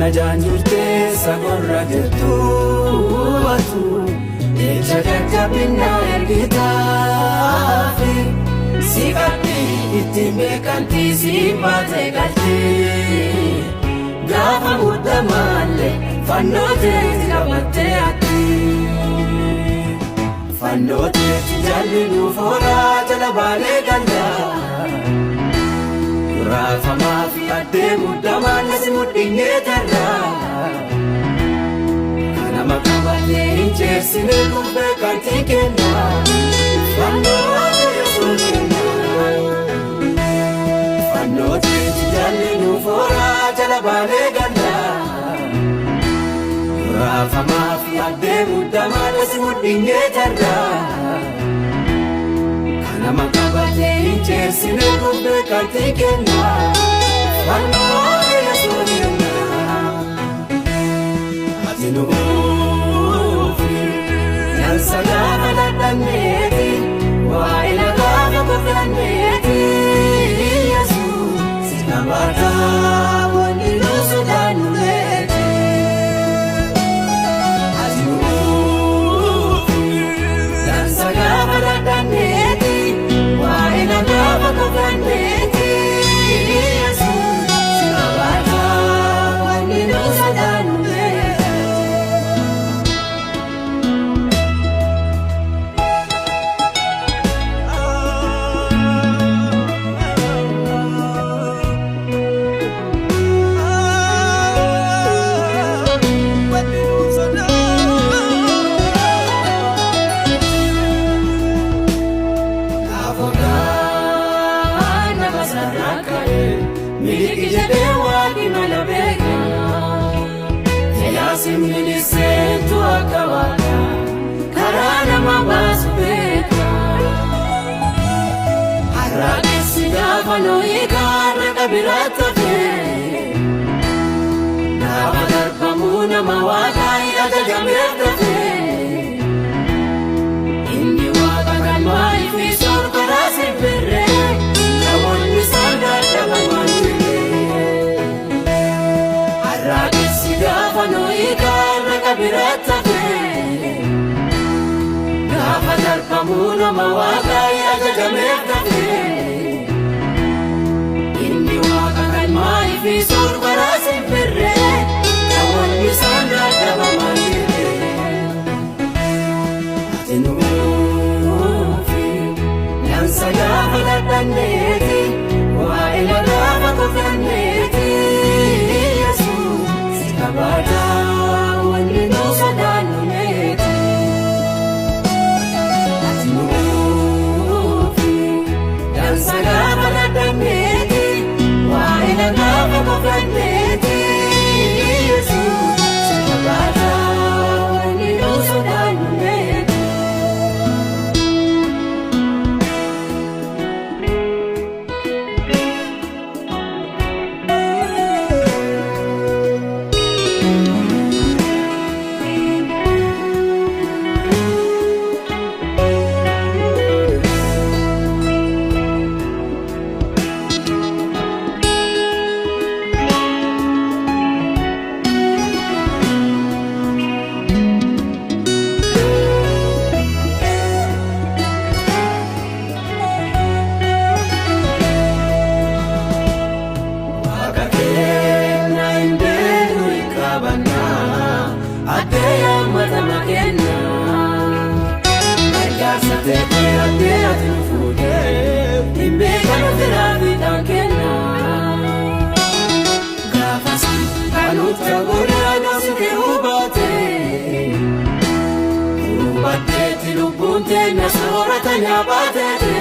Najaan jirtee sagorra jirtu atu jecha jajjabinaa ergitaafi si qabdi ittiin beekamtii si baatee galtee gaafa muddamaallee fannoo teeti qabattee ati. Fannoo teeti jalli nuuf horaa jala baanee gallaa. Raafamaa fi addee muddamaan nasi mudhinnee tarraa. Kanama qabatee hin ceesine kun beekamtii kennaa. Fannoo Yesuus kennaa. Fannoo teeti jalli nuuf horaa jala baanee gallaa. Raafamaa fi addee muddamaan nasi mudhinnee tarraa. Kanama qabatee hin ceesine kun beekamtii kennaa. Fannoo Yesuus kennaa. Ati nuufi dansa gaafa dadhabneeti waa'ee gaafa kufanneeti Yesuus si qabaataa wanni nu sodaannuleeti. Ati nuufi dansa gaafa dadhabneeti waa'ee gaafa kufanneeti Yesuus si qabaataa wanni nu sodaannuleeti. Afoodhaan nama sarara ka'e miliki jedhee waaqni mala beeka. Yaasin miliseetu akka waaqa karaa nama baasu beeka. Harraaqessi gaafa nooyi kaarra qabiraatti hafee. Gaafa darbamuu nama waaqaa hin ajajameef dafee. Inni waaqa galmaa ifi soor karaa simbirree namoonni isaan dadhabaman jirree. Harraaqessi gaafa nooyi kaarra qabiraatti hafee. Gaafa darbamuu nama waaqaa hin ajajameef dafee. Inni waaqa galmaa ifi soor karaa simbirree namoonni isaan dadhabaman jirree. Ati nuufi dansa gaafa dadhabneeti waa'ee gaafa kufanneeti Yesuus si qabaataa wanni nu sodaannuleeti. Ati nuufi dansa gaafa dadhabneeti waa'ee gaafa kufanneeti Yesuus si qabaataa wanni nu sodaannuleeti. Waaqa keenya hin beeknu hin qabannaa, addee yaammatama kenna. Gargaarsa teetee addee ati nu fuutee, hin beekanu firaa fiixaan kenna. Gaafas kan nutti godhaa gosi kee hubatee, hubadde. teenya soorata nyaabateete.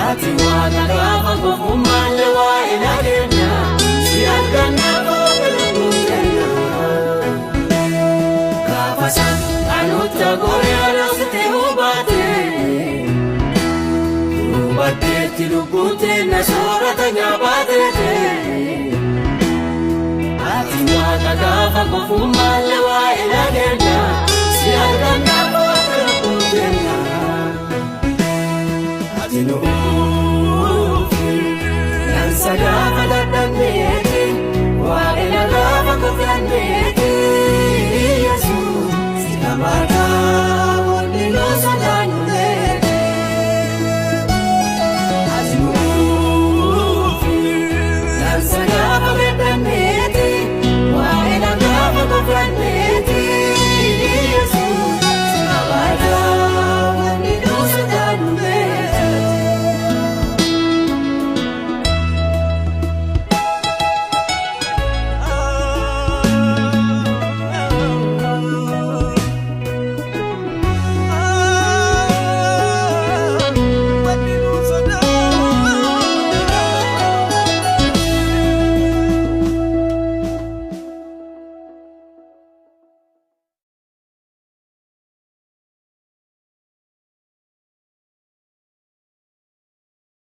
Ati waaqa gaafa kofummaallee waa'ee nageenya si argannaa fooqe lubbuun teenya. Gaafa san anuutta gooree alaasite hubaate. Hubatteetti lubbuun teenya soorata nyaabateete. Ati waaqa gaafa kofummaallee waa'ee nageenya si argannaa fooqe lubbuun teenya. Ati nuufi nansa gaafa dadhabneeti waa'ee gaafa kufranneeti Yesuus si kamaata.